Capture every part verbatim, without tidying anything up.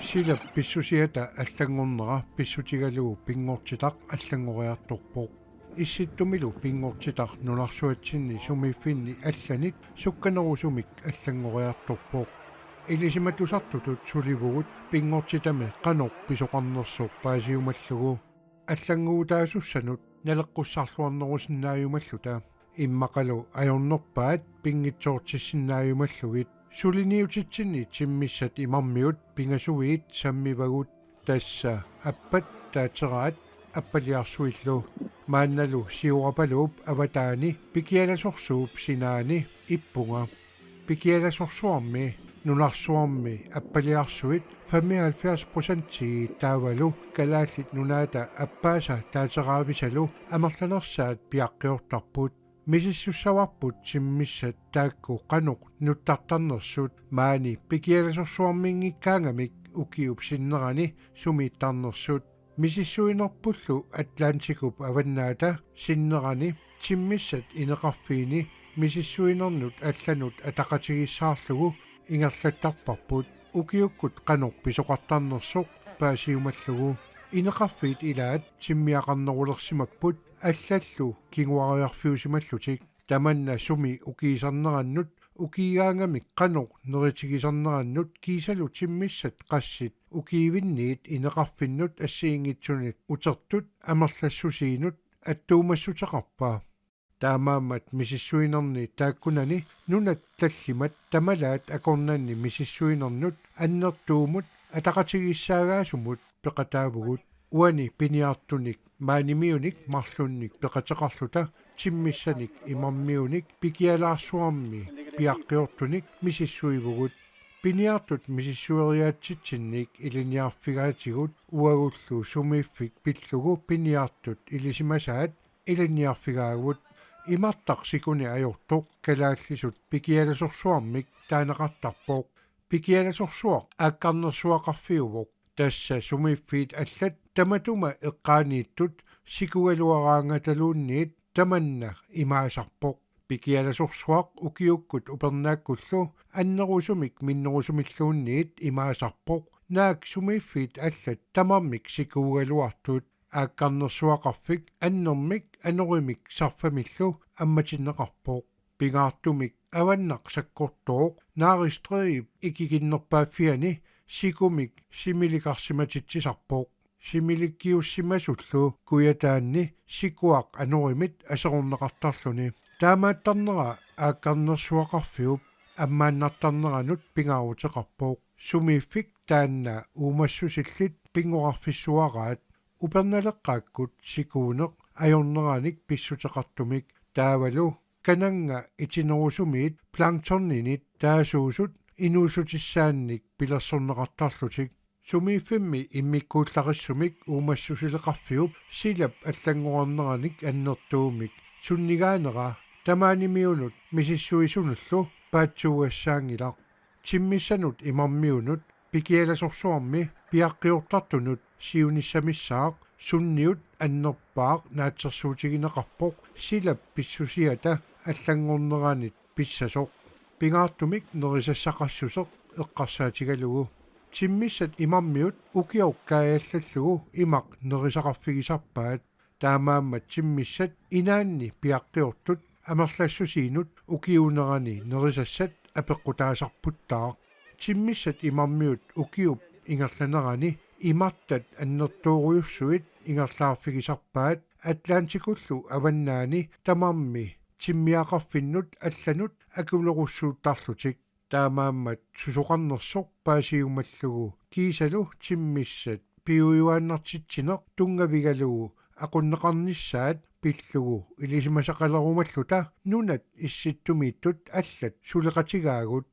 Silap pissusiata allanngornera pissutigalugu pinngortitaq allanngoriartorpoq. Issittumilu pinngortitaq nunarsuatsinni sumiiffinni allanit sukkanerusumik allanngoriartorpoq. Ilisimatusartutut sulivugut pinngortitami qanoq pisoqarnersoq paasiumallugu. Allannguutaasussanut naleqqussarluarnerusinnaajumalluta. Immaqalu ajornerpaat pinngitsoortissinnaajumallutik. Suliniutitsinni timmissat imarmiut pingasuiit sammivagut, tassa appat taateraat appaliarsuillu. Maannalu Siorapaluup avataani Pikialasorsuup sinaani ippunga. Pikialasorsuarmi nunarsuarmi appaliarsuit femoghalvfjerds procentii taavalu Kalaallit Nunaata appaasa taateraavisalu amerlanersaat piaqqiortarput. Misissussavarput timmissat taakku qanoq nuttartarnersut maani Pikialasorsuarminngikkaangamik ukiup sinnerani sumiittarnersut. Misissuinerpullu Atlantikup avannaata sinnerani timmissat ineqarfiini misissuinernut allanut ataqatigiissaarlugu ingerlattarparput. Ukiukkut qanoq pisoqartarnersoq paasiumallugu. Ineqarfiit ilaat timmiaqarnerulersimapput allallu kinguariarfiusimallutik. Tamanna sumi ukiisarnerannut, ukiigaangamik qanoq neritigisarnerannut kiisalu timmissat qassit ukiivinniit ineqarfinnut assigiinngitsunik utertut amerlassusiinut attuumassuteqarpa? Taamaammat misissuinerni taakkunani nunat tallimat tamalaat akornanni misissuinernut annertuumut ataqatigiissaagaasumut peqataavugut. Uani piniartunik maanimiunik marlunnik peqateqarluta timmissanik imarmiunik Pikialaarsuarmi piaqqiortunik misissuivugut. Piniartut misissueriaatsitsinnik ilinniarfigaatigut uagullu sumiiffik pillugu piniartut ilisimasaat ilinniarfigaagut. Imartaq sikuni ajortoq kalaallisut Pikialasorsuarmik taaneqartarpoq. Pikialasorsuaq aakkarnersuaqarfiuvoq. Tassa sumiiffiit allat tamatuma eqqaaniittut sikugaluaraangataluunniit tamanna imaasarpoq. Pikialasorsuaq ukiukkut upernaakkullu annerusumik minnerusumilluunniit imaasarpoq. Naak sumiiffiit allat tamarmik sikugaluartut, aakkarnersuaqarfik annermik anorimik sarfamillu ammatinneqarpoq. Pingaartumik avannaq sakkortooq Naare Striibip ikikinnerpaaffiani sikumik similikarsimatitsisarpoq. Similikkiussimasullu kujataanni sikuaq anorimit aserorneqartarluni. Taamaattarnera aakkarnersuaqarfiup ammaannartarneranut pingaaruteqarpoq. Sumiiffik taanna uumassusillit pinngoqarfissuaraat. Upernaleqqaakkut sikuuneq ajorneranik pissuteqartumik taavalu kanannga itinerusumiit planktoninit taasuusut inuussutissaannik pilersorneqartarlutik. Sumiiffimmi immikkuullarissumik uumassusileqarfiup silap allanngorarneranik annertuumik sunnigaanera tamaanimiunut misissuisunullu paatsuugassaanngilaq. Timmissanut imarmiunut Pikialasorsuarmi piaqqiortartunut siunissamissaaq sunniut annerpaaq naatsorsuutigineqarpoq silap pissusiata allanngorneranit pissasoq. Pingaartumik nerisassaqassuseq eqqarsaatigalugu. Timmissat imarmiut ukioq kaajallallugu imaq nerisaqarfigisarpaat. Taamaammat timmissat inaanni piaqqiortut amerlassusiinut ukiuunerani nerisassat apeqqutaasarputtaaq. Timmissat imarmiut ukiup ingerlanerani imartat annertoorujussuit ingerlaarfigisarpaat Atlantikullu avannaani tamarmi timmiaqarfinnut allanut akulerussuuttarlutik. Taamaammat susoqarnersoq paasiumallugu kiisalu timmissat piujuaannartitsineq tunngavigalugu aqunneqarnissaat pillugu ilisimasaqalerumalluta nunat issittumiittut allat suleqatigaagut.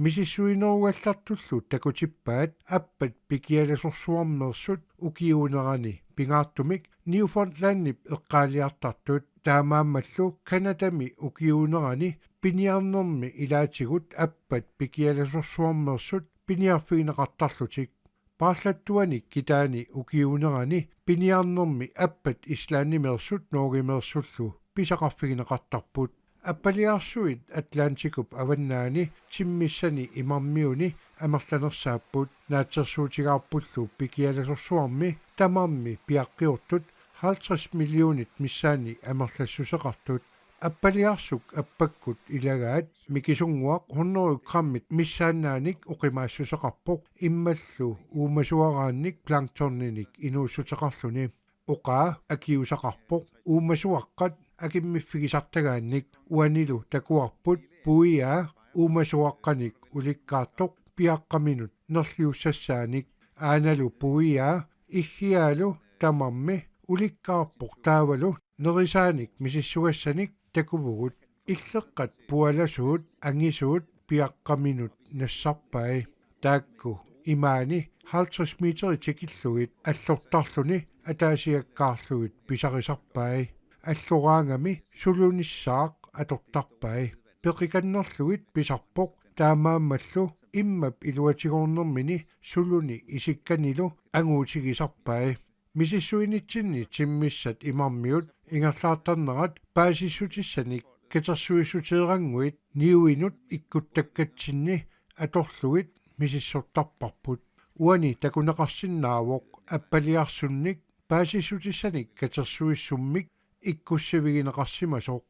Misissuinerugallartullu takutippaat appat Pikialasorsuarmeersut ukiuunerani pingaartumik Newfoundlandip eqqaaliartartut taamaammallu Canadami ukiuunerani piniarnermi ilaatigut appat Pikialasorsuarmeersut piniarfigineqartarlutik. Paarlattuani kitaani ukiuunerani piniarnermi appat Islandimeersut Norgemeersullu pisaqarfigineqartarput. Appaliarsuit Atlantikup avannaani timmissani imarmiuni amerlanersaapput. Naatsorsuutigaarpullu Pikialasorsuarmi tamarmi piaqqiortut halvtreds millionit missaanni amerlassuseqartut. Appaliarsuk appakkut ilagaat mikisunnguaq hundrede grammit missaannaanik oqimaassuseqarpoq, immallu uumasuaraannik planktoninik inuussuteqarluni. Oqaa akiusaqarpoq uumasuaqqat akimmiffigisartagaannik. Uanilu takuarput puiaa uumasuaqqanik ulikkaartoq piaqqaminut nerliussassaanik. Aanalu puiaa iggiaalu tamarmi ulikkaarpoq, taavalu nerisaanik misissugassanik takuvugut. Illeqqat pualasuut angisuut piaqqaminut nassarpai. Taakku imaani halvtreds meterit tikillugit allortarluni ataasiakkaarlugit pisarisarpai. Alloraangami sulunissaaq atortarpai. Peqikannerlugit pisarpoq, taamaammallu immap iluatigoornermini suluni isikkanilu anguutigisarpai. Misissuinitsinni timmissat imarmiut ingerlaartarnerat paasissutissanik katersuissuteerannguit niuinut ikkuttakkatsinni atorlugit misissortarparput. Uani takuneqarsinnaavoq appaliarsunnik paasissutissanik katersuissummik ikkussivigineqarsimasoq.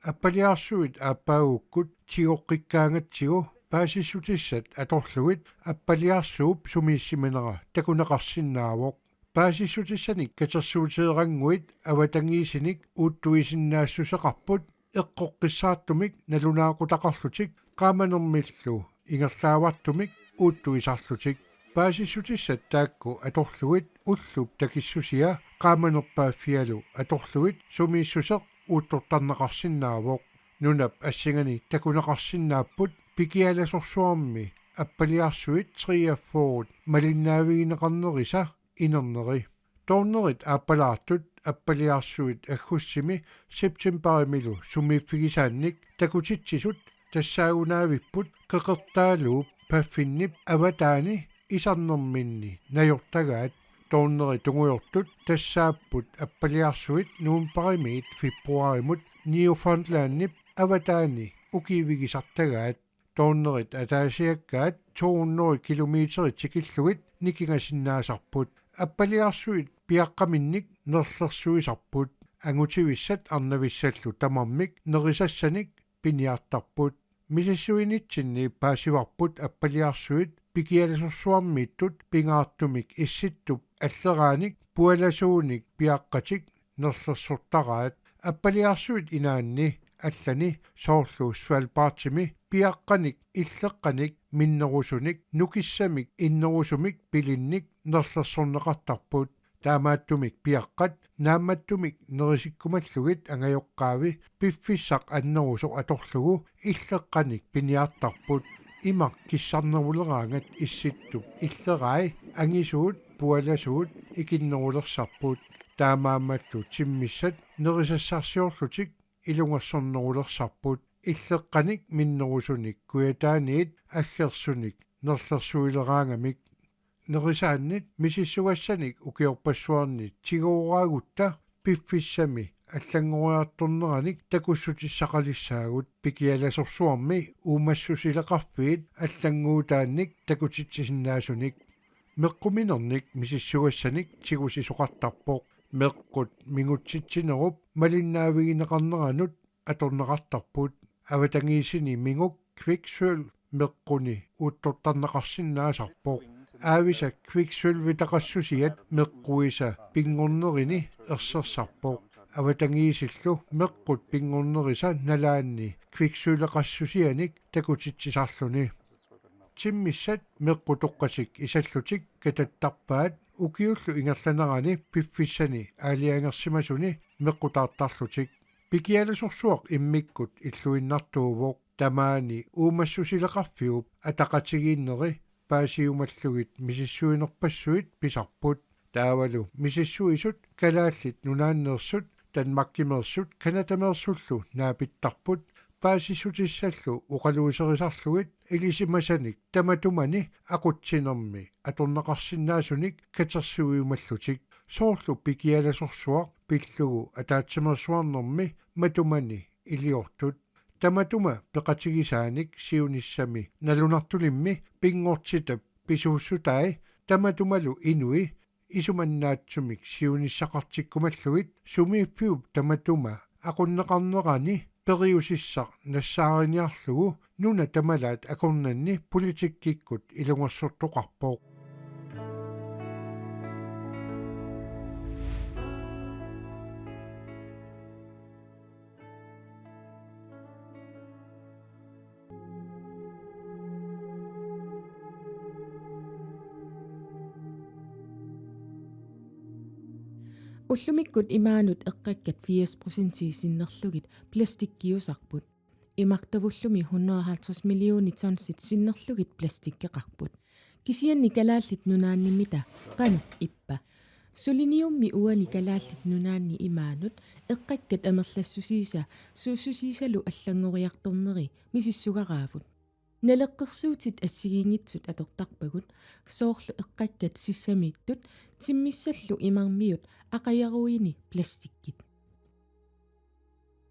Appaliarsuit aappaagukkut tigoqqikkaangatsigu paasissutissat atorlugit appaliarsuup sumiissimanera takuneqarsinnaavoq. Paasissutissanik katersuuteerannguit avatangiisinik uuttuisinnaassuseqarput eqqoqqissaartumik nalunaaqutaqarlutik qaamanermillu ingerlaavartumik uuttuisarlutik. Paasissutissat taakku atorlugit ullup takissusia qaamanerpaaffialu atorlugit sumiissuseq uuttortarneqarsinnaavoq. Nunap assingani takuneqarsinnaapput Pikialasorsuarmi appaliarsuit treogfyrre malinnaavigineqarnerisa inerneri. Toornerit aappalaartut appaliarsuit aggustimi septembarimilu sumiiffigisaannik takutitsisut tassaagunaavipput Qeqertaaluup paffinnip avataani isarnerminni najortagaat. Toornerit tungujortut tassaapput appaliarsuit novembarimiit februarimut Newfoundlandip avataani ukiivigisartagaat. Toornerit ataasiakkaat to hundrede kilometerit tikillugit nikingasinnaasarput. Appaliarsuit piaqqaminnik nerlersuisarput. Angutivissat arnavissallu tamarmik nerisassanik piniartarput. Misissuinitsinni paasivarput appaliarsuit Pikialasorsuarmiittut pingaartumik Issittup alleraanik pualasuunik piaqqatik nerlersortaraat. Appaliarsuit inaanni allani, soorlu Svalbardimi, piaqqanik illeqqanik minnerusunik nukissamik innerusumik pilinnik nerlersorneqartarput. Taamaattumik piaqqat naammattumik nerisikkumallugit angajoqqaavi piffissaq annerusoq atorlugu illeqqanik piniartarput. Imaq kissarneruleraangat Issittup illerai angisuut pualasuut ikinnerulersarput. Taamaammallu timmissat nerisassarsiorlutik ilungersornerulersarput. Illeqqanik minnerusunik kujataaniit aggersunik nerlersuileraangamik. Nerisaannit misissugassanik ukiorpassuarni tigooraagutta piffissami allanngoriartorneranik takussutissaqalissaagut. Pikialasorsuarmi uumassusileqarfiit allannguutaannik takutitsisinnaasunik. Meqquminernik misissugassanik tigusisoqartarpoq. Meqqut mingutsitsinerup malinnaavigineqarneranut atorneqartarput. Avatangiisini minguk kviksølv meqquni uuttortarneqarsinnaasarpoq. Aavisa kviksølvitaqassusiat meqquisa pinngornerini ersersarpoq. Avatangiisillu meqqut pinngornerisa nalaanni kviksøleqassusianik takutitsisarluni. Timmissat meqqutoqqatik isallutik katattarpaat ukiullu ingerlanerani piffissani aalajangersimasuni meqqutaartarlutik. Pikialasorsuaq immikkut illuinnartuuvoq. Tamaani uumassusileqarfiup ataqatigiinneri paasiumallugit misissuinerpassuit pisarput. Taavalu misissuisut Kalaallit Nunaanneersut, Danmarkimeersut Canadameersullu naapittarput, paasissutissallu oqaluuserisarlugit ilisimasanik tamatumani aqutsinermi atorneqarsinnaasunik katersuiumallutik, soorlu Pikialasorsuaq pillugu ataatsimeersuarnermi matumani iliortut. tamatuma peqatigisaanik siunissami nalunartulimmi pinngortitap pisuussutai tamatumalu inui isumannaatsumik siunissaqartikkumallugit sumiiffiup tamatuma aqunneqarnerani periusissaq nassaariniarlugu nuna tamalaat akornanni politikkikkut ilungersortoqarpoq. Ullumikkut imaanut eqqakkat firs procentii sinnerlugit plastikkiusarput. Imartavullumi hundrede og halvtreds millioner tonsit sinnerlugit plastikkeqarput. Kisianni Kalaallit Nunaannimita qanoq ippa? Suliniummi uani Kalaallit Nunaanni imaanut eqqakkat amerlassusiisa suussusiisalu allanngoriartorneri misissugaraagut. Naleqqersuutit assigiinngitsut atortarpagut, soorlu eqqakkat sissamiittut timmissallu imarmiut aqajaruini plastikkit.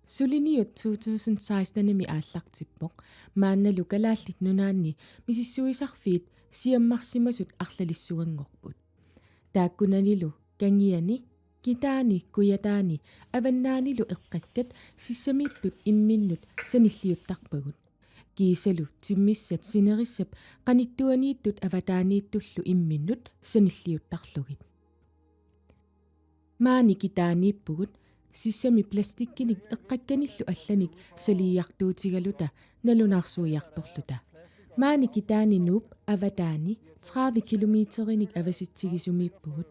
Suliniut to tusind seksten-imi aallartippoq, maannalu Kalaallit Nunaanni misissuisarfiit siammarsimasut arlalissuanngorput. Taakkunanilu kangiani, kitaani, kujataani, avannaanilu eqqakkat sissamiittut imminnut sanilliuttarpagut. Kiisalu timmissat sinerissap qanittuaniittut avataaniittullu imminnut sanilliuttarlugit. Maani kitaaniippugut, sissami plastikkinik eqqakkanillu allanik saliiartuutigaluta nalunaarsuiartorluta. Maani kitaani Nuup avataani tredive kilometerinik avasitsigisumiippugut.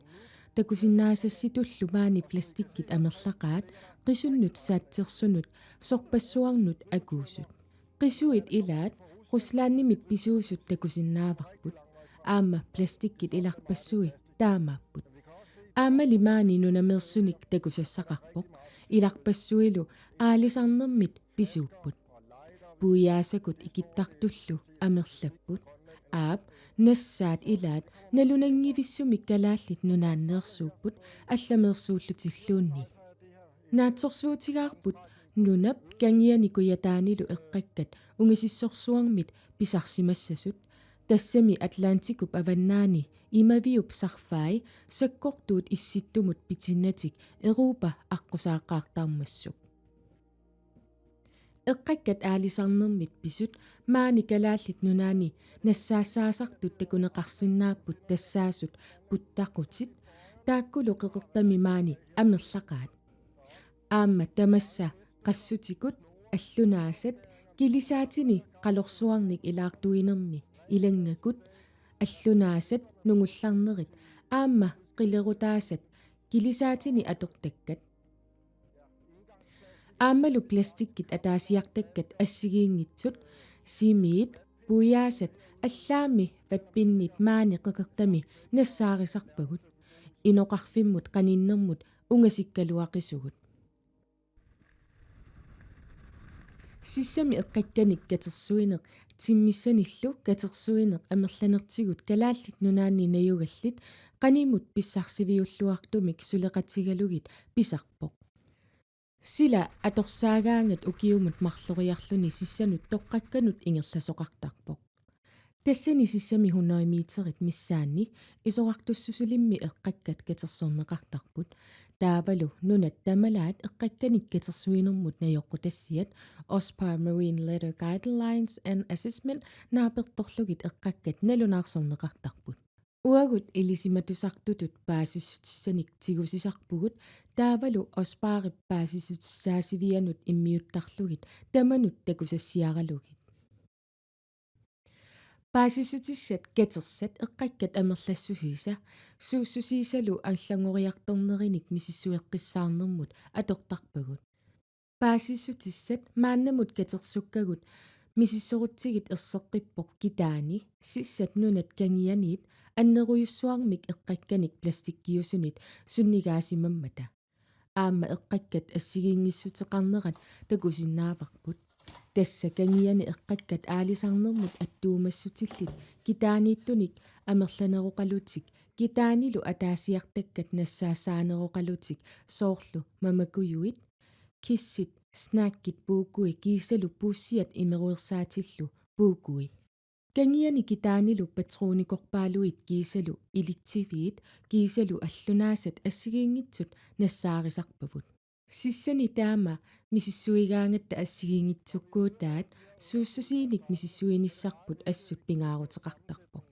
Takusinnaasassitullu maani plastikkit amerlaqaat, qisunnut, saatsersunut, sorpassuarnut akuusut. Qisuit ilaat Ruslandimit pisuusut takusinnaavarput. Aamma plastikkit ilarpassui taamaapput. Aammali maani nunameersunik takusassaqarpoq. Ilarpassuilu aalisarnermit pisuupput. Puiaasakut ikittartullu amerlapput. Aap, nassaat ilaat nalunanngivissumik Kalaallit Nunaanneersuupput allameersuullutilluunniit. Naatsorsuutigaarput nunap kangiani kujataanilu eqqakkat ungasissorsuarmit pisarsimassasut, tassami Atlantikup avannaani imaviup sarfai sakkortuut issittumut pitinnatik Europa aqqusaaqaartarmassuk. Eqqakkat aalisarnermit pisut maani Kalaallit Nunaanni nassaassaasartut takuneqarsinnaapput tassaasut puttaqutit, taakkulu qeqertami maani amerlaqaat. Aamma tamassa qassutikut allunaasat kilisaatini qalorsuarnik ilaartuinermi ilanngakut, allunaasat nungullarnerit aamma qilerutaasat kilisaatini atortakkat. Aammalu plastikkit ataasiartakkat assigiinngitsut, simiit, puiaasat, allaammi vatpinnit maani qeqertami nassaarisarpagut. Inoqarfimmut qaninnermut ungasikkaluaqisugut. Sissami eqqakkanik katersuineq timmissanillu katersuineq amerlanertigut Kalaallit Nunaanni najugallit qanimut pissarsiviulluartumik suleqatigalugit pisarpoq. Sila atorsaagaangat ukiumut marloriarluni sissanut toqqakkanut ingerlasoqartarpoq. Tassani sissami hundrede meterit missaanni isorartussusilimmi eqqakkat katersorneqartarput. Taavalu nunat tamalaat eqqakkanik katersuinermut najoqqutassiat OSPAR Marine Litter Guidelines and Assessment naapertorlugit eqqakkat nalunaarsorneqartarput. Uagut ilisimatusartutut paasissutissanik tigusisarpugut, taavalu OSPAR-ip paasissutissaasivianut immiuttarlugit tamanut takusassiaralugit. Paasissutissat katersat eqqakkat amerlassusiisa, suussusiisalu allanngoriartornerinik misissueqqissaarnermut atortarpagut. Paasissutissat maannamut katersukkagut misissorutsigit erseqqippoq kitaani, sissat nunat kangianiit annerujussuarmik eqqakkanik plastikkiusunit sunnigaasimammata. Aamma eqqakkat assigiinngissuteqarnerat takusinnaavarput. Tassa kangiani eqqakkat aalisarnermut attuumassutillit kitaaniittunik amerlaneroqalutik, kitaanilu ataasiartakkat nassaassaaneroqalutik, soorlu mamakujuit, kissit, Snackit puukui kiisalu puussiat imeruersaatillu puukui. Kangiani kitaanilu patronikorpaaluit kiisalu ilitsiviit kiisalu allunaasat assigiinngitsut nassaarisarpavut. Sissani taama misissuigaangatta assigiinngitsukkuutaat suussusiinik misissuinissarput assut pingaaruteqartarpoq.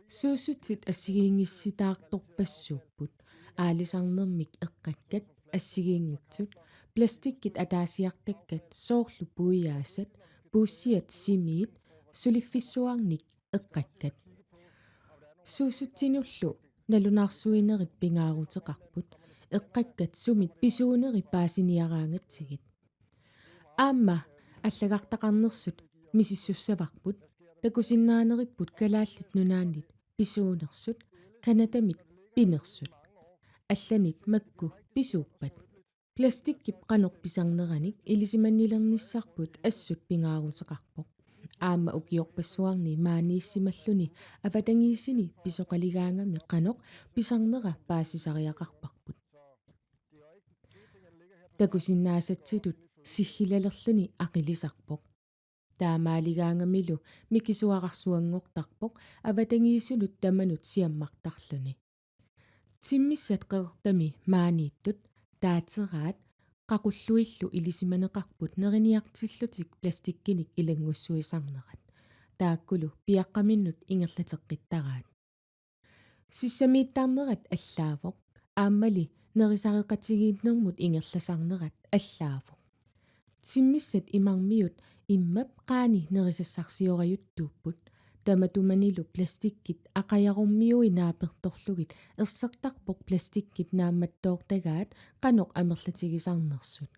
Suussutsit assigiinngissitaartorpassuupput: aalisarnermik eqqakkat assigiinngitsut, plastikkit ataasiartakkat soorlu puiaasat, puussiat simiit, suliffissuarnik eqqakkat. Suussutsinullu nalunaarsuinerit pingaaruteqarput, eqqakkat sumit pisuuneri paasiniaraangatsigit. Aamma allagartaqarnersut misissussavarput, takusinnaaneripput Kalaallit Nunaannit pisuunersut, Canadamit pinersut. Allanit makku pisuuppat? Plastikkip qanoq pisarneranik ilisimanilernissarput assut pingaaruteqarpoq. Aamma ukiorpassuarni maaniissimalluni avatangiisini pisoqaligaangami qanoq pisarnera paasisariaqarparput. Takusinnaasatsitut siggilalerluni aqilisarpoq. Taamaaligaangamilu mikisuararsuanngortarpoq avatangiisinut tamanut siammartarluni. Timmissat qeqertami maaniittut taateraat qaqulluillu ilisimaneqarput neriniartillutik plastikkinik ilanngussuisarnerat. Taakkulu piaqqaminnut ingerlateqqittaraat. Sissamiittarnerat allaavoq, aammali nerisareqatigiinnermut ingerlasarnerat allaavoq. Timmissat imarmiut immap qaani nerisassarsiorajuttuupput. Tamatumanilu plastikkit aqajarummiui naapertorlugit ersertarpoq plastikkit naammattoortagaat qanoq amerlatigisarnersut.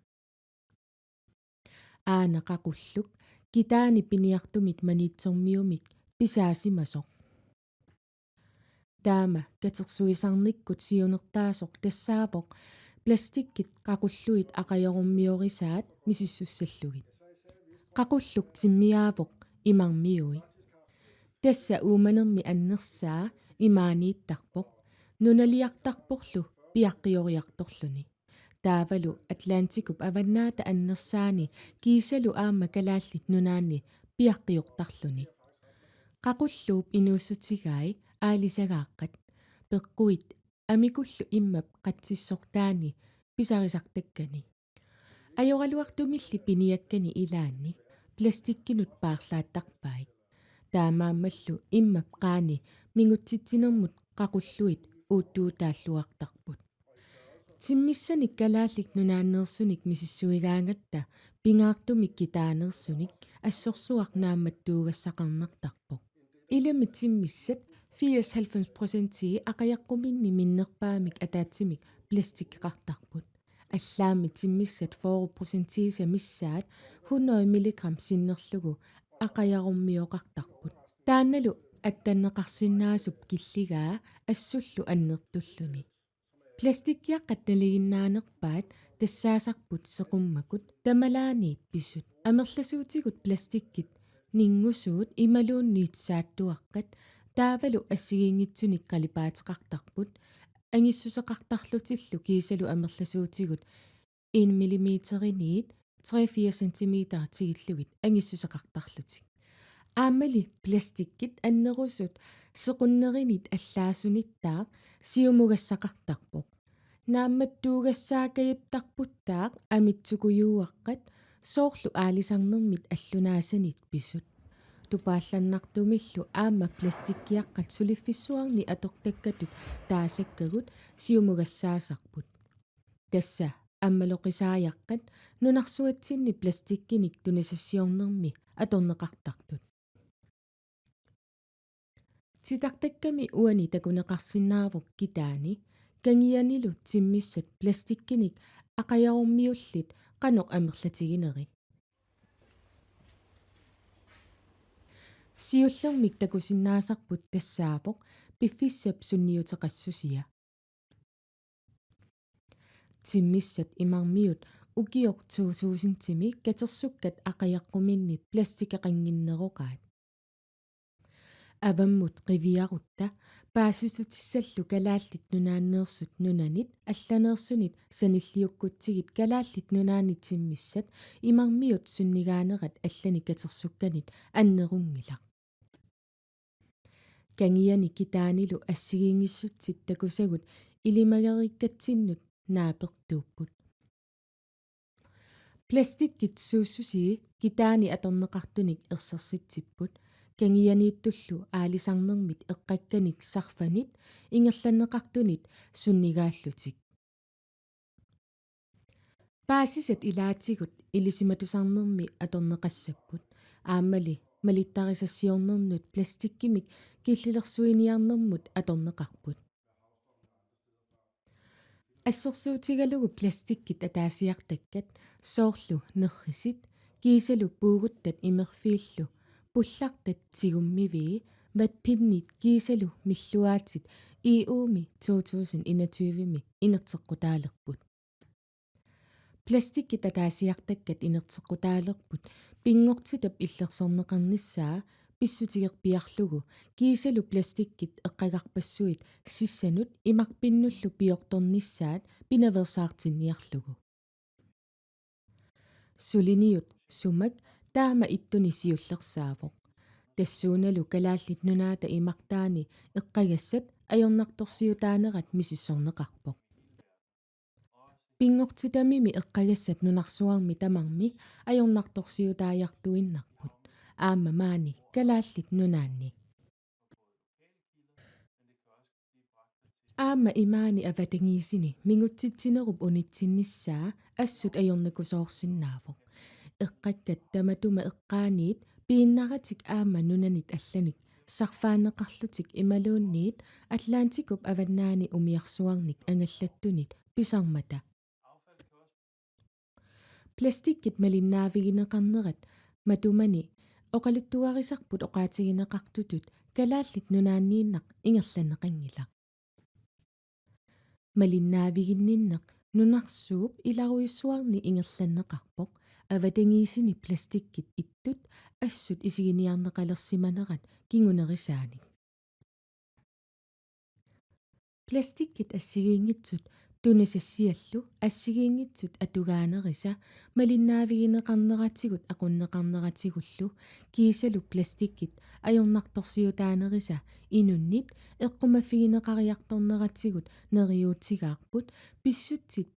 Aana qaqulluk kitaani piniartumit Maniitsormiumik pisaasimasoq. Taama katersuisarnikkut siunertaasoq tassaavoq plastikkit qaqulluit aqajarummiorisaat misissussallugit. Qaqulluk timmiaavoq imarmiui. Tassa Uumanermi annersaa imaaniittarpoq, nunaliartarporlu piaqqioriartorluni. Taavalu Atlantikup avannaata annersaani kiisalu aamma Kalaallit Nunaanni piaqqiortarluni. Qaqulluup inuussutigai aalisagaaqqat, peqquit amikullu immap qatsissortaani pisarisartakkani. Ajoraluartumilli piniakkani ilaanni plastikkinut paarlaattarpai. Taamaammallu immap qaani mingutsitsinermut qaqulluit uuttuutaalluartarput. Timmissanik Kalaallit Nunaanneersunik misissuigaangatta pingaartumik kitaaneersunik assorsuaq naammattuugassaqarnartarpoq. Ilami timmissat firs halvfems procentii aqajaqquminni minnerpaamik ataatsimik plastikkeqartarput. Allaammi timmissat fyrre procentiisa missaat hundrede milligram sinnerlugu aqajarummioqartarput. Taannalu attanneqarsinnaasup killigaa assullu annertulluni. Plastikkiaqqat nalinginnaanerpaat tassaasarput seqummakut tamalaaniit pisut. Amerlasuutigut plastikkit ninngusuut imaluunniit saattuaqqat taavalu assigiinngitsunik qalipaateqartarput, angissuseqartarlutillu kiisalu amerlasuutigut en millimeteriniit tre-fire centimeter tigillugit angissuseqartarlutik. Aammali plastikkit annerusut sequnnerinit allaasunittaaq siumugassaqartarpoq. Naammattuugassaakajuttarputtaaq amitsukujuuaqqat soorlu aalisarnermit allunaasanit pisut. Tupaallannartumillu aamma plastikkiaqqat suliffissuarni atortakkatut taasakkagut siumugassaasarput. Tassa ammaloqisaajaqqat nunarsuatsinni plastikkinik tunisassiornermi atorneqartartut. Titartakkami uani takuneqarsinnaavoq kitaani kangianilu timmissat plastikkinik aqajarummiullit qanoq amerlatigineri. Siullermik takusinnaasarput tassaavoq piffissap sunniuteqassusia. Timmissat imarmiut ukioq to tusindimi katersukkat aqajaqquminni plastikkeqannginneroqaat. Avammut qiviarutta Paasissutissallu Kalaallit Nunaanneersut nunanit allaneersunit sanilliukkutsigit Kalaallit Nunaanni timmissat imarmiut sunnigaanerat allanik katersukkanit annerunngilaq. Kangiani Kitaanilu assigiinngissutsit takusagut ilimageriikkatsinnut naapertuupput. Plastikkit suussusii Kitaani atorneqartunik ersersitsipput, kangianiittullu aalisarnermit eqqakkanik sarfanit ingerlanneqartunit sunnigaallutik. Paasisat ilaatigut ilisimatusarnermi atorneqassapput, aammali malittarisassiornernut plastikkimik killilersuiniarnermut atorneqarput. Assersuutigalugu plastikkit ataasiartakkat, soorlu nerrisit kiisalu puuguttat imerfiillu, pullartat tigummivii, vatpindit kiisalu milluaatit E U-mi to tusind enogtyve-mi inerteqqutaalerput. Plastikkit ataasiartakkat inerteqqutaalerput pinngortitap illersorneqarnissaa pissutigerpiarlugu kiisalu plastikkit eqqagarpassuit sissanut imarpinnullu piortornissaat pinaveersaartinniarlugu. Suliniut sumak taama ittuni siullersaavoq. Tassuunalu Kalaallit Nunaata imartaani eqqagassat ajornartorsiutaanerat misissorneqarpoq. Pinngortitamimi eqqagassat nunarsuarmi tamarmi ajornartorsiutaajartuinnarput, aamma maani Kalaallit Nunaanni. Aamma imaani avatangiisini mingutsitsinerup unitsinnissaa assut ajornakusoorsinnaavoq. Eqqakkat tamatuma eqqaaniit piinnaratik aamma nunanit allanik sarfaanneqarlutik imaluunniit Atlantikup avannaani umiarsuarnik angallattunit pisarmata. Plastikkit malinnaavigineqarnerat matumani oqaluttuarisarput oqaatigineqartutut Kalaallit Nunaanniinnaq ingerlanneqanngilaq. Malinnaaviginninneq nunarsuup ilarujussuarni ingerlanneqarpoq, avatangiisini plastikkit ittut assut isiginiarneqalersimanerat kingunerisaanik. Plastikkit assigiinngitsut tunisassiallu assigiinngitsut atugaanerisa malinnaavigineqarneratigut aqunneqarneratigullu kiisalu plastikkit ajornartorsiutaanerisa inunnit eqqumaffigineqariartorneratigut neriuutigaarput pissutsip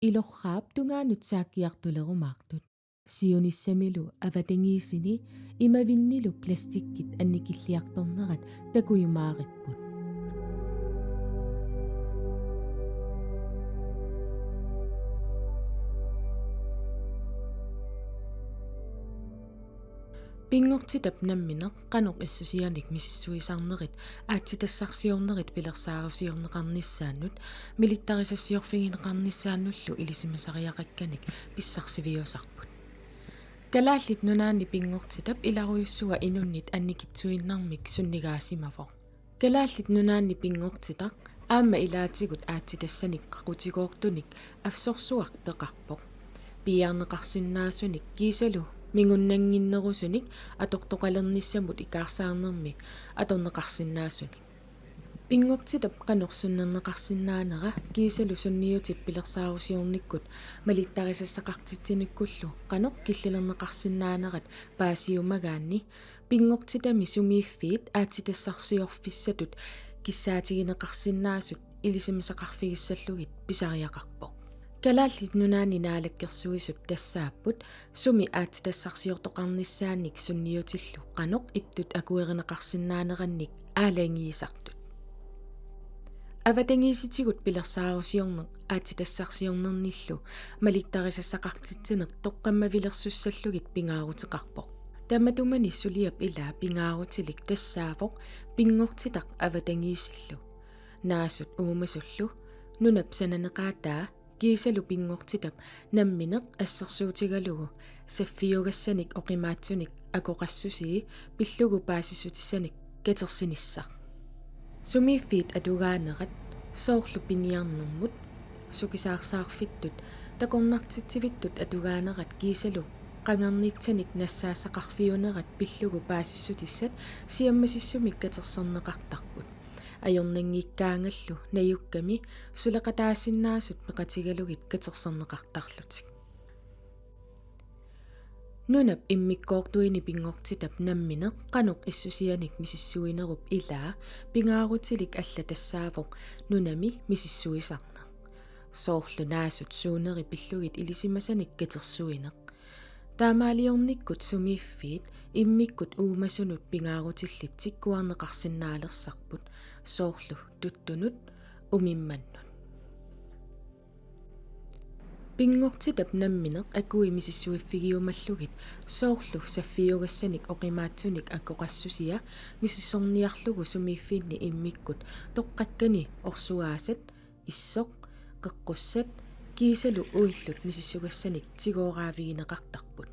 ilorraap tungaanut saakkiartulerumaartut. Siunissamilu avatangiisini imavinnilu plastikkit annikilliartornerat takujumaaripput. Pinngortitap nammineq qanoq issusianik misissuisarnerit aatsitassarsiornerit pilersaarusiorneqarnissaannut milittarisassiorfigineqarnissaannullu ilisimasariaqakkanik pissarsiviusarput. Kalaallit Nunaanni pinngortitap ilarujussua inunnit annikitsuinnarmik sunnigaasimavoq. Kalaallit Nunaanni pinngortitaq aamma ilaatigut aatsitassanik qaqutigoortunik assorsuaq peqarpoq. Piiarneqarsinnaasunik kiisalu mingunnannginnerusunik atortoqalernissamut ikaarsaarnermi atorneqarsinnaasunik. Pinngortitap qanoq sunnerneqarsinnaanera kiisalu sunniutit pilersaarusiornikkut malittarisassaqartitsinikkullu qanoq killilerneqarsinnaanerat paasiumagaanni pinngortitami sumiiffiit aatsitassarsiorfissatut kissaatigineqarsinnaasut ilisimasaqarfigissallugit pisariaqarpoq. Kalaallit Nunaanni Naalakkersuisut tassaapput sumi aatsitassarsiortoqarnissaannik sunniutillu qanoq ittut akuerineqarsinnaanerannik aalajangiisartut. Avatangiisitigut pilersaarusiorneq aatsitassarsiornernillu malittarisassaqartitsineq toqqammavilersussallugit pingaaruteqarpoq. Tamatumani suliap ilaa pingaarutilik tassaavoq pinngortitaq avatangiisillu, naasut uumasullu, nunap sananeqaataa kiisalu pinngortitap nammineq assersuutigalugu saffiugassanik oqimaatsunik akoqassusii pillugu paasissutissanik katersinissaq. Sumiiffiit atugaanerat soorlu piniarnermut, sukisaarsaarfittut, takornartitsivittut atugaanerat kiisalu qangarnitsanik nassaassaqarfiunerat pillugu paasissutissat siammasissumik katersorneqartarput. Ajornanngikkaangallu najukkami suleqataasinnaasut peqatigalugit katersorneqartarlutik. Nunap immikkoortuini pinngortitap nammineq qanoq issusianik misissuinerup ilaa pingaarutilik alla tassaavoq nunami misissuisarneq. Soorlu naasut suuneri pillugit ilisimasanik katersuineq. Taamaaliornikkut sumiiffiit immikkut uumasunut pingaarutillit tikkuarneqarsinnaalersarput, soorlu tuttunut umimmannut. Pinngortitap nammineq akui misissuiffigiumallugit soorlu saffiugassanik oqimaatsunik akoqassusia misissorniarlugu sumiiffinni immikkut toqqakkani orsuaasat, issoq, qeqqussat kiisalu uillut misissugassanik tigooraavigineqartarput.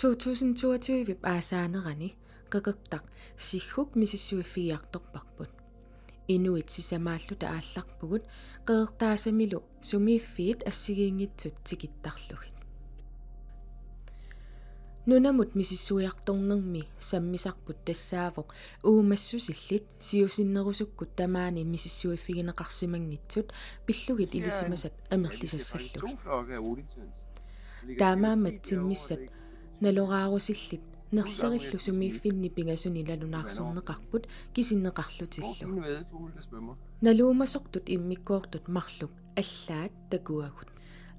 To tusind toogtyve aasaanerani qeqertaq Sigguk misissuiffigiartorparput. Inuit sisamaalluta aallarpugut qeqertaasamilu sumiiffiit assigiinngitsut tikittarlugit. Nunamut misissuiartornermi sammisarput tassaavoq uumassusillit siusinnerusukkut tamaani misissuiffigineqarsimanngitsut pillugit ilisimasat amerlisassallugit. Taamaammat timmissat naloraarusillit nerlerillu sumiiffinni pingasuni nalunaarsorneqarput kisinneqarlutillu. Naluumasortut immikkoortut marluk allaat takuagut.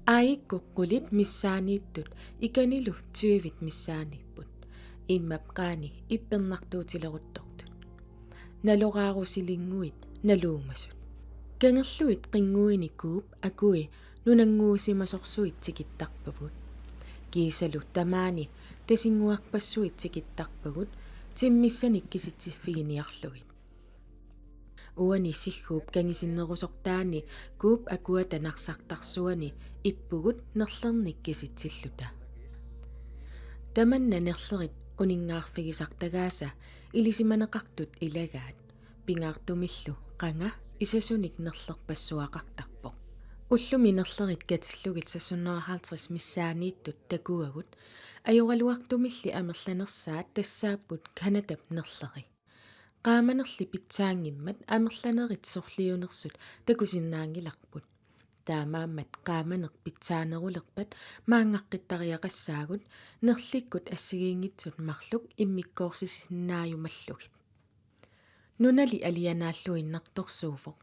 Aajikkut qulit missaaniittut ikanilu tyvit missaaniipput. Immap qaani ippernartuutileruttortut. Naloraarusilinnguit naluumasut. Kangerluit qinnguini kuup akui nunannguusimasorsuit tikittarpagut. Kiisalu tamaani tasinnguarpassuit tikittarpagut timmissanik kisitsiffiginiarlugit. Uani Sigguup kangisinnerusortaani kuup akuata narsartarsuani ippugut nerlernik kisitsilluta. Tamanna nerlerit uninngaarfigisartagaasa ilisimaneqartut ilagaat, pingaartumillu qanga isasunik nerlerpassuaqartarpoq. Ullumi nerlerit katillugit seks hundrede og halvtreds missaaniittut takuagut, ajoraluartumilli amerlanersaat tassaapput Canadap nerleri. Qaamanerli pitsaanngimmat amerlanerit sorliunersut takusinnaanngilarput. Taamaammat qaamaneq pitsaanerulerpat maanngaqqitariaqassaagut nerlikkut assigiinngitsut marluk immikkoorsisinnaajumallugit. Nunali alianaalluinnartorsuuvoq.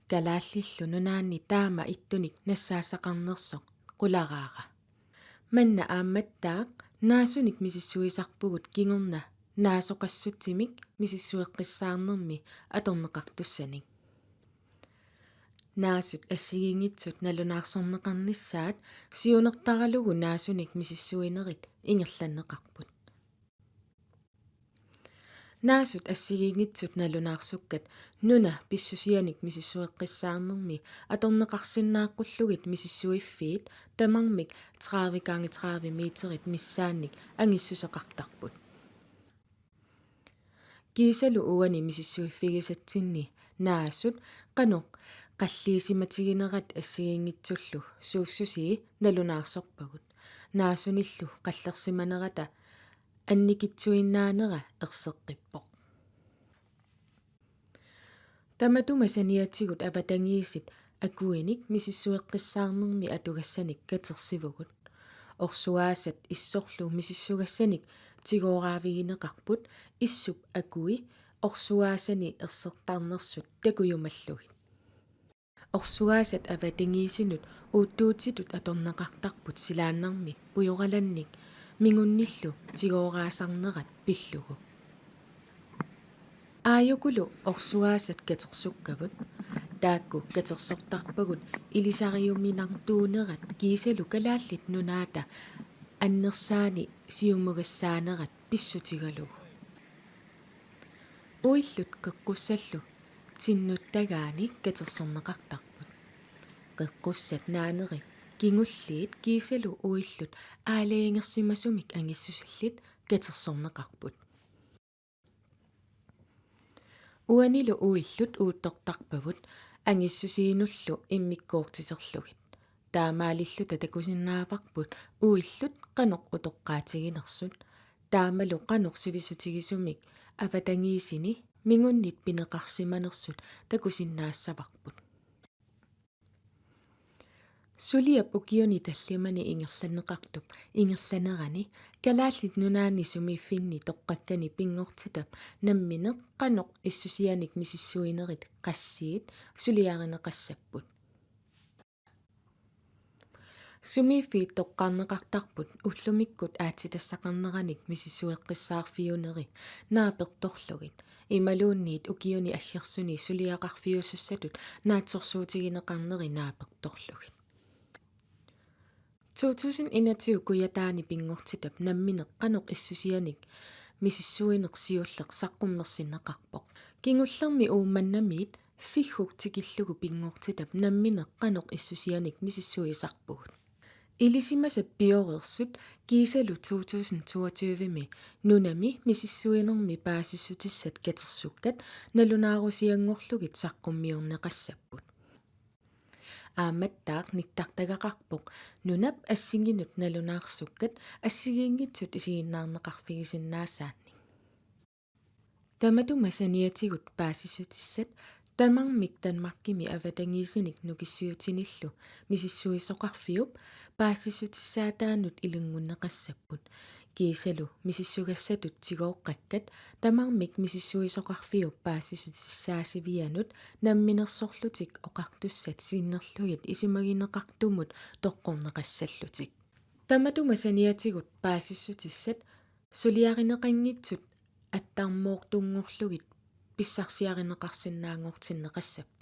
Kalaallillu Nunaanni taama ittunik nassaassaqarnersoq qularaara. Manna aammattaaq naasunik misissuisarpugut kingorna naasoqassutsimik misissueqqissaarnermi atorneqartussanik. Naasut assigiinngitsut nalunaarsorneqarnissaat siunertaralugu naasunik misissuinerit ingerlanneqarput. Naasut assigiinngitsut nalunaarsukkat nuna pissusianik misissueqqissaarnermi atorneqarsinnaaqqullugu misissuiffiit tamarmik tredive gange tredive meterit missaannik angissuseqartarput. Kiisalu uani misissuiffigisatsinni naasut qanoq qalliisimatiginerat assigiinngitsullu suussusii nalunaarsorpagut. Naasunillu qallersimanerata annikitsuinnaanera erseqqippoq. Tamatuma saniatigut avatangiisit akuinik misissueqqissaarnermi atugassanik katersivugut. Orsuaasat issorlu misissugassanik tigooraavigineqarput issup akui orsuaasani ersertarnersut takujumallugit. Orsuaasat avatangiisinut uuttuutitut atorneqartarput silaannarmi pujoralannik mingunnillu tigooraasarnerat pillugu. Aajukulu orsuaasat katersukkavut, taakku katersortarpagut ilisariuminartuunerat kiisalu Kalaallit Nunaata annersaani siumugassaanerat pissutigalugu. Uillut qeqqussallu tinnuttagaani katersorneqartarput. Qeqqussat naaneri kingulliit kiisalu uillut aalajangersimasumik angissusillit katersorneqarput. Uanilu uillut uuttortarpagut angissusiinullu immikkoortiterlugit. Taamaalilluta takusinnaavarput uillut qanoq utoqqaatiginersut, taamalu qanoq sivisutigisumik avatangiisini mingunnit pineqarsimanersut takusinnaassavarput. Suliap ukiuni tallimani ingerlanneqartup ingerlanerani Kalaallit Nunaanni sumiiffinni toqqakkani pinngortitap nammineq qanoq issusianik misissuinerit qassiit suliarineqassapput. Sumiiffiit toqqarneqartarput ullumikkut aatsitassaqarneranik misissueqqissaarfiuneri naapertorlugit, imaluunniit ukiuni aggersuni suliaqarfiusussatut naatsorsuutigineqarneri naapertorlugit. To tusind enogtyve Kujataani pinngortitap nammineq qanoq issusianik misissuineq siulleq saqqummersinneqarpoq. Kingullermi Uummannamiit Sigguk tikillugu pinngortitap nammineq qanoq issusianik misissuisarpugut. Ilisimasat pioreersut kiisalu to tusind toogtyve-mi nunami misissuinermi paasissutissat katersukkat nalunaarusianngorlugit saqqummiorneqassapput. Aammattaaq nittartagaqarpoq nunap assigiinngitsut nalunaarsukkat assigiinngitsut isiginnaarneqarfigisinnaasaannik. Tamatuma saniatigut paasissutissat tamarmik Danmarkimi avatangiisinik nukissiutinillu misissuisoqarfiup paasissutissaataanut ilunngunneqassapput. Kiisalu misissugassatut tigooqqakkat tamarmik misissuisoqarfiup paasissutissaasivianut namminersorlutik oqartussat sinnerlugit isumagineqartumut toqqorneqassallutik. Tamatuma saniatigut paasissutissat suliarineqanngitsut attarmoortunngorlugit pissarsiarineqarsinnaanngortinneqassapput.